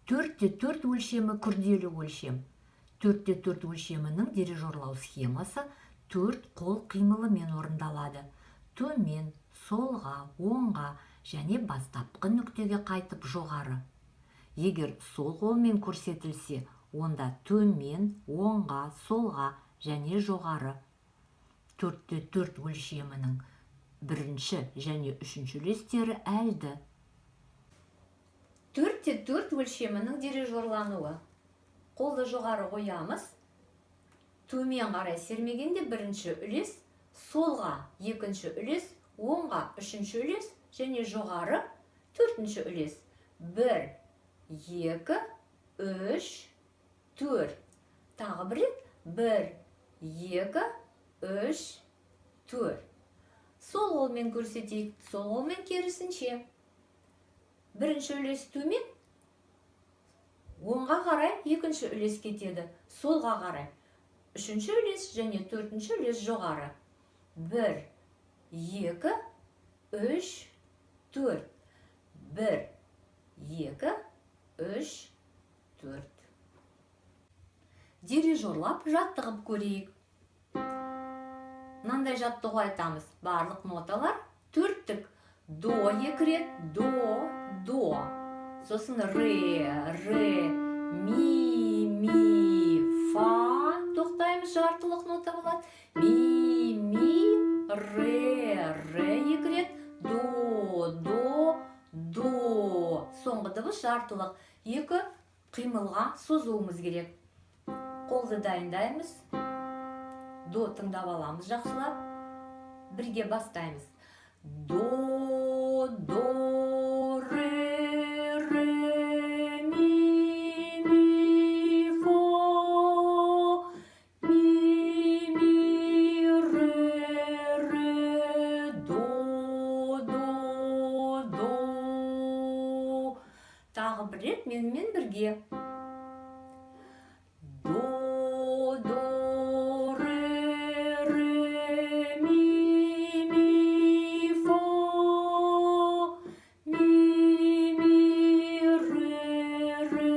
4-4 өлшемі күрделі өлшем. 4-4 өлшемінің дирижерлау схемасы 4 қол қимылымен орындалады. Төмен, солға, оңға және бастапқы нүктеге қайтып жоғары. Егер сол қолмен көрсетілсе, онда төмен, оңға, солға және жоғары. 4-4 өлшемінің бірінші және үшінші үлестері әлді. 4-4 өлшемінің дирижерлануы. Қолды жоғары қоямыз. Төмен қарай сермегенде бірінші үлес солға, екінші үлес оңға, үшінші үлес және жоғары төртінші үлес. 1, 2, 3, 4. Тағы бір рет. 1, 2, 3, 4. Сол қолмен көрсетейік, сол қолмен керісінше. Бірінші үлес төмен, оңға қарай екінші үлес кетеді, солға қарай. Үшінші үлес және төртінші үлес жоғары. 1, 2, 3, 4. 1, 2, 3, 4. Дирижерлап жаттығып көрейік. Мынандай жаттығу айтамыз. Барлық ноталар төрттік. До екі рет, до, до. Сосын ре, ре, ми, ми, фа. Тоқтаймыз, жартылық нота болады. Ми, ми, ре, ре екі рет, до, до, до. Соңғы дыбыс жартылық. Екі қимылға созуымыз керек. Қолды дайындаймыз. До тыңдап аламыз жақсылап. Бірге бастаймыз. До, до, ре, ре, ми, ми, фа, ми, ми, ре, ре, до, до, до. Тағы бір рет менімен бірге. До, до, ре, ре, ми, ми, фа, ми, ми, ре, ре,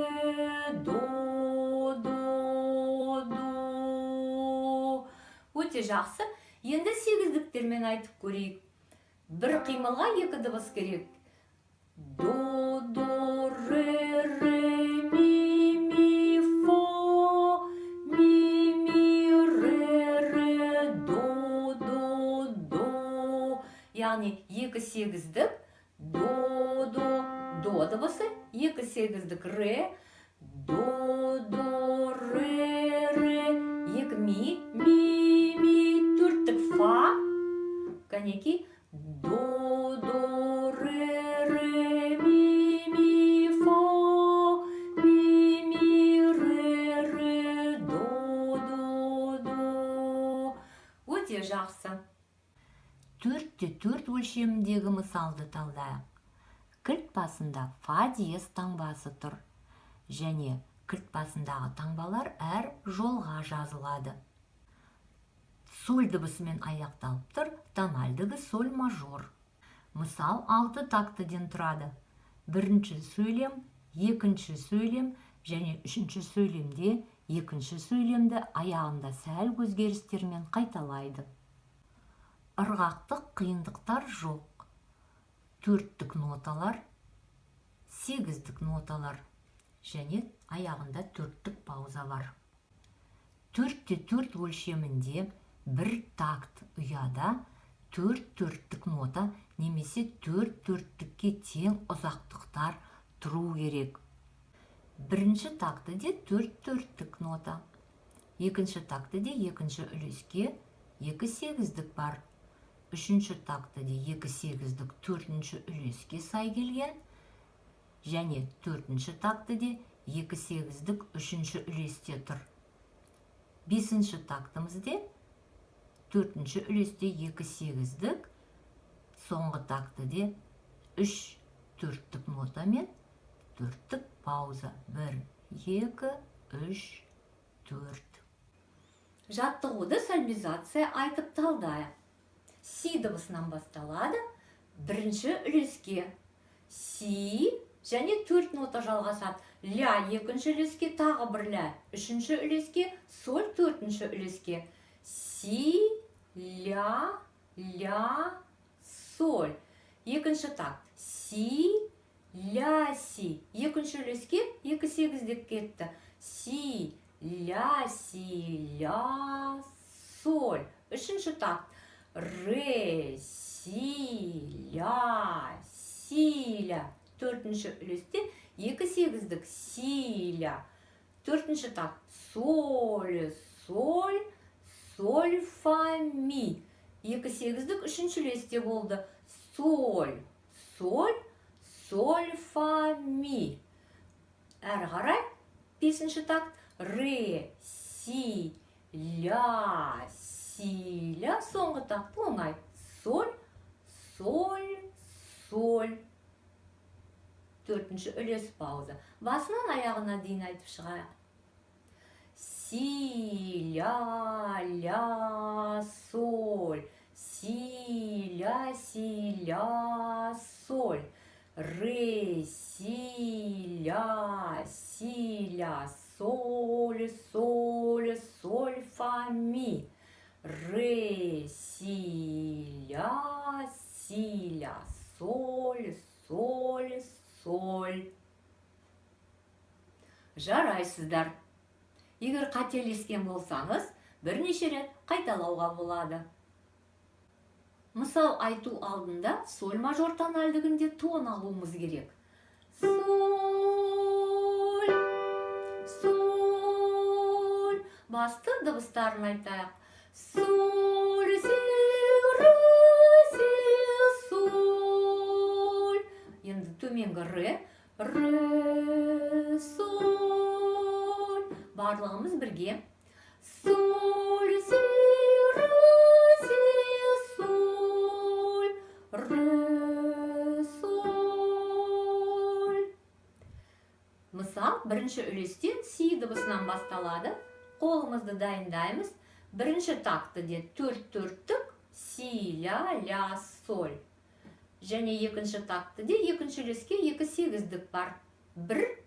до, до, до. Өте жақсы. Енді сегіздіктермен айтып көрейік. Бір қимылға екі дыбыс керек. До, до, ре, ре, ми, ми, фа, ми, ми, ре, ре, до, до, до. Яғни екі сегіздік до, до, до дыбысы, екі сегіздік ре, до, до, ре, ре, екі ми, ми, ми, төрттік фа, кәнекей, до, до, ре, ре, ми, ми, фа, ми, ми, ре, ре, до, до, до. Өте жақсы. 4-4 өлшеміндегі мысалды талдайық. Кілт басында фа диез таңбасы тұр. Және кілт басындағы таңбалар әр жолға жазылады. Соль дыбысымен аяқталып тұр, тональдігі соль мажор. Мысал 6 тактіден тұрады. Бірінші сөйлем, екінші сөйлем және үшінші сөйлемде екінші сөйлемді аяғында сәл өзгерістермен қайталайды. Ырғақтық қиындықтар жоқ. Төрттік ноталар, сегіздік ноталар және аяғында төрттік пауза бар. 4-4 өлшемінде бір такт ұяда 4 төрттік нота немесе 4 төрттікке тең ұзақтықтар тұру керек. Бірінші тактіде 4 төрттік нота, екінші тактіде екінші үлеске 2 сегіздік бар. Үшінші тактіде 2 сегіздік төртінші үлеске сай келген және төртінші тактіде 2 сегіздік үшінші үлесте тұр. Бесінші тактімізде төртінші үлесте 2 сегіздік, соңғы тактіде 3 төрттік нота мен төрттік пауза. 1, 2, 3, 4. Жаттығуды сольмизация айтып талдайық. Си дыбысынан басталады. Бірінші үлеске си, Және 4 нота жалғасады. Ля екінші үлеске, тағы бір ля үшінші үлеске, соль төртінші үлеске. Си, ля, ля, соль. Екінші такт. Си, ля, си. Екінші үлеске 2 сегіздік кетті. Си, ля, си, ля, соль. Үшінші такт. Ре, си, ля, си, ля. Төртінші үлесте 2 сегіздік си, ля. Төртінші такт. Соль, соль, соль, фа, ми. 2 сегіздік үшінші үлесте болды. Соль, соль, соль, фа, ми. Әрі қарай бесінші такт. Ре, си, ля, си, ля. Соңғы такт оңай. Соль, соль, соль. Төртінші үлес пауза. Басынан аяғына дейін айтып шығайық. Си, ля, ля, соль. Си, ля, си, ля, соль. Ре, си, ля, си, ля, соль, соль, соль, фа, ми. Ре, си, ля, си, ля, соль, соль, соль. Жарайсыздар. Егер қателескен болсаңыз, бірнеше рет қайталауға болады. Мысал айту алдында соль мажор тональдігінде тон алуымыз керек. Соль, соль. Басты дыбыстарын айтайық. Соль, си, ре, си, соль. Енді төменгі ре, ре, соль. Барлығымыз бірге. Соль, си, ре, си, соль, ре, соль. Мысал бірінші үлестен си дыбысынан басталады. Қолымызды дайындаймыз. Бірінші тактіде 4 төрттік си, ля, ля, соль. Және екінші тактіде екінші үлеске 2 сегіздік бар. Бір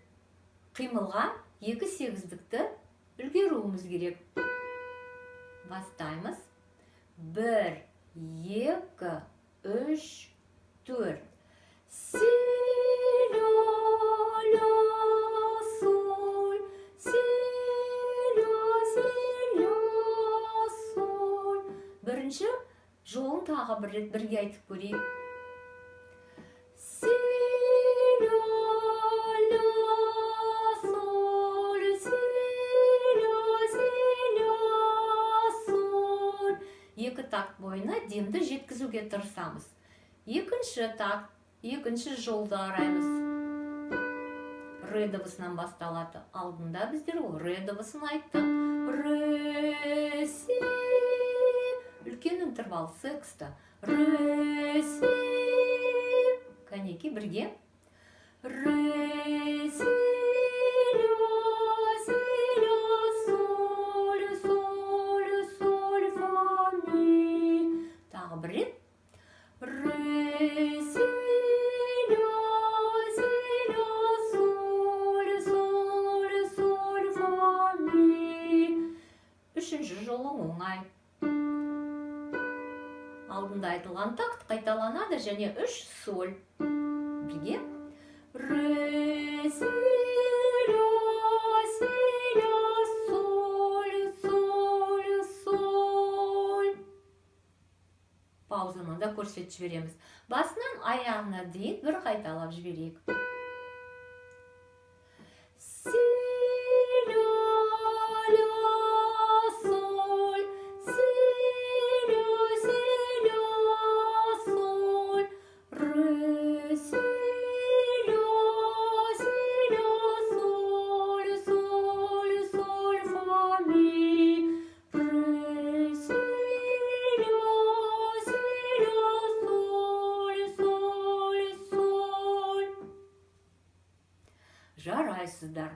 қимылға 2 сегіздікті үлгеруіміз керек. Бастаймыз. 1, 2, 3, 4. Си, ля, ля, соль. Си, ля, си, ля, соль. Бірінші жолын тағы бір рет бірге айтып көрейік. Си, ля, ля, соль, си, ля, си, ля, соль. Екі такт бойына демді жеткізуге тырысамыз. Екінші такт, екінші жолды араймыз. Ре дыбысынан басталады. Алдында біздер ол ре дыбысын айттық. Ре, си. Үлкен интервал секста. Ре, си. Кәнеки бірге. Ре, си, ля, си, ля, соль, соль, соль, фа, ми. Тағы бір рет. Ре, си, ля, си, ля, соль, соль, соль, фа, ми. Үшінші жолы оңай. Алдында айтылған такт қайталанады және 3 соль. Бірге. Ре, си, ля, си, ля, соль, соль, соль. Паузаны да көрсетіп жібереміз. Басынан аяғына дейін бір қайталап жіберейік. Си, ля, ля, соль, си, ля, си, ля, соль, ре, си, ля, си, ля, соль, соль, соль, фа, ми, ре, си, ля, си, ля, соль, соль, соль. Жарайсыздар.